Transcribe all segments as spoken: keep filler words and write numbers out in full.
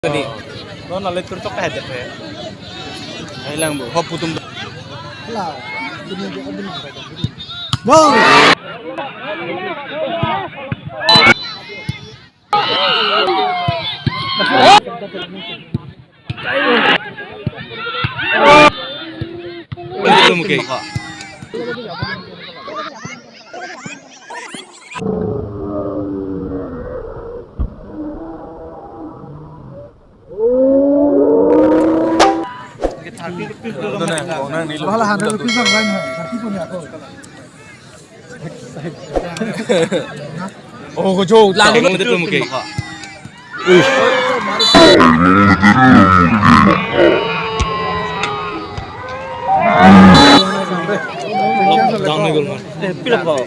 Tadi. Non lalit tur tok kahet ya. Hilang bu, hop putum. Lah, ini dia, ini dia. Putum ke. Wala hundred rupees ang line hai, thirty pun ya ako. Oh, ko jo, lagu. Tengok betul mungkin. Jangan nih, Gulman. Eh, pilih kok.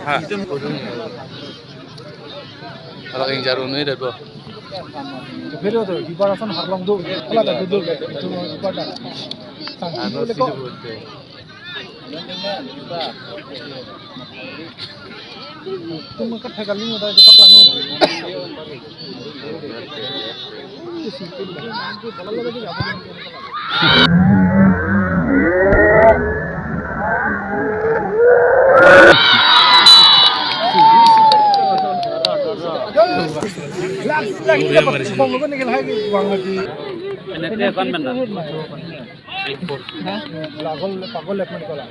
Ha. Kalau yang jarum ini dah dua. Pero to, ibar ason harlong do, pala ta do, do, do, ibar ta. Ano sino bolte? Tum ka thakal ni mo ta paklang. Pagol, pagol ek menit ko la.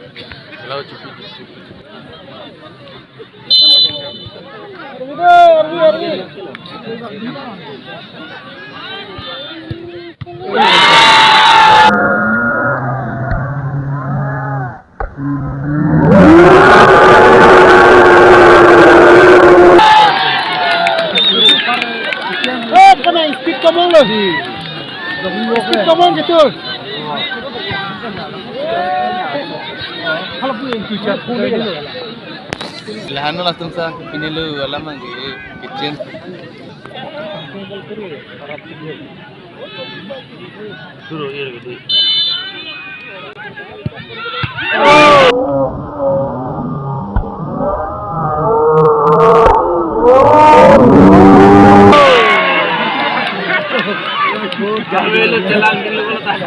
Eh, kena speed kamong lo. Speed kamong gitu. Kalau punya itu cak. Lahan latum sa pinilo alam ang kitchen. Suruh iya gitu.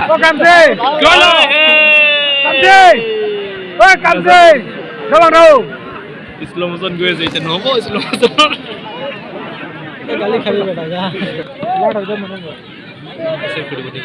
Oh, Kamse! Golo! Kamse! Oh, Kamse! Salam rau! Slow motion gue sih, ceno kok slow motion. Kali kali beda ya. Save kuri kuri.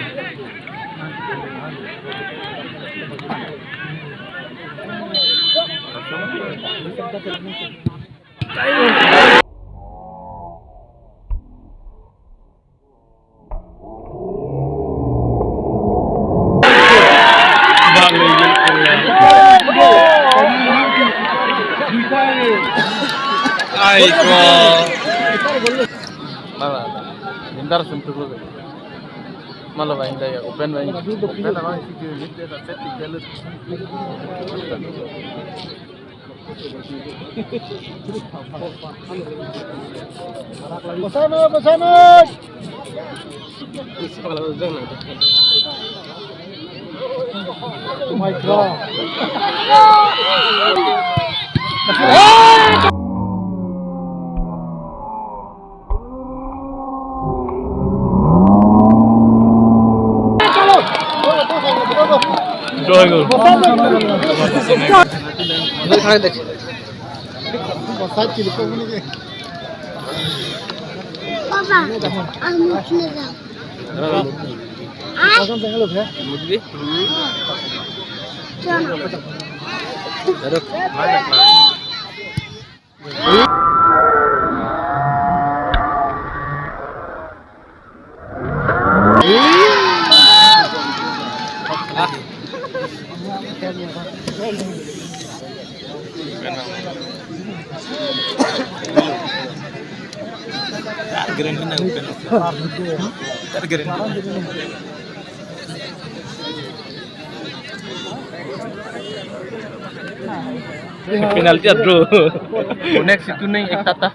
Ai ko. Mala, bindar sentuh lo. Mala ba inda ya, open ba inda. Open ba inda. Bosan, bosan. Oh my God. Papa, ang mukha na. Ay. Mukha? Chana. Penalti, bro. Next itu nih, ek tata.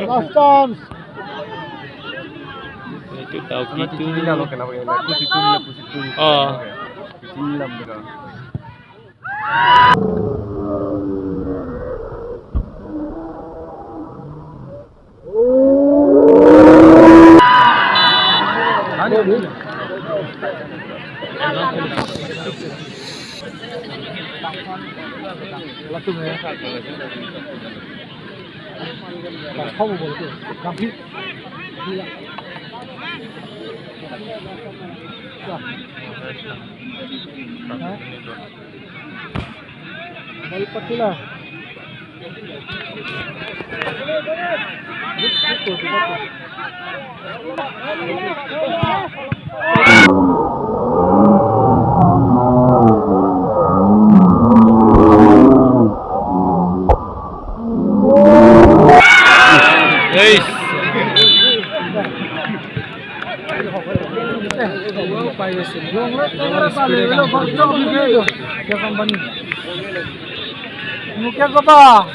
Last chance. Itu tahu gitu. Itu situ nih, itu situ. Oh. Itu nih, Tum eh. Kau mau bola tu. Kami. Hah? Balik pati lah. Eish. Mukia ko ba?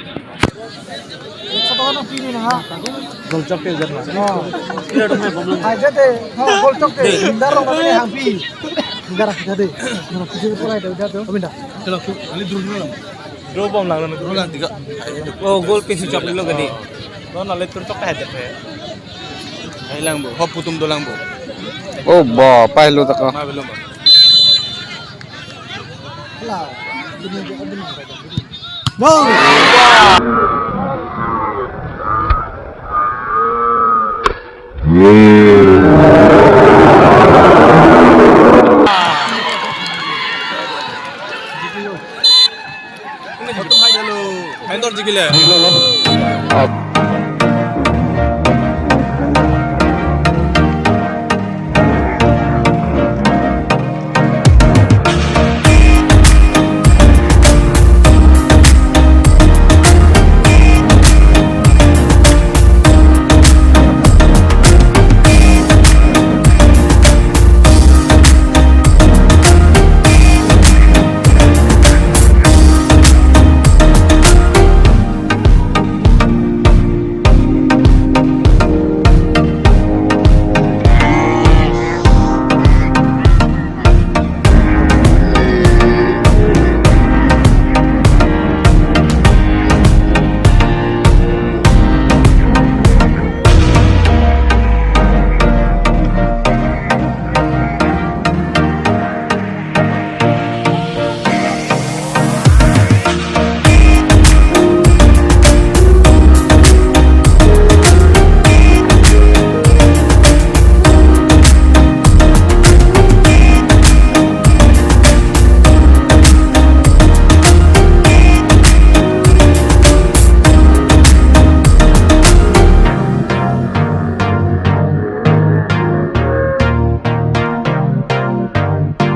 Gol chok te jar na. Oh. Hai jate, oh, gol chok te. Dar rong kami hang pi. Dar kita de. Mana kuji ko lai de, de. Amin da. Chalo, ali dulu dulu. Draw bom lang na. Draw lang tiga. Oh, gol pinsi chok lo gani. Don ale tur chok hai jate. Hai lang bo, hop putum do lang bo. Oh, ba, pai lo taka. Ma belum bo. Hala, bini, bini. Gol!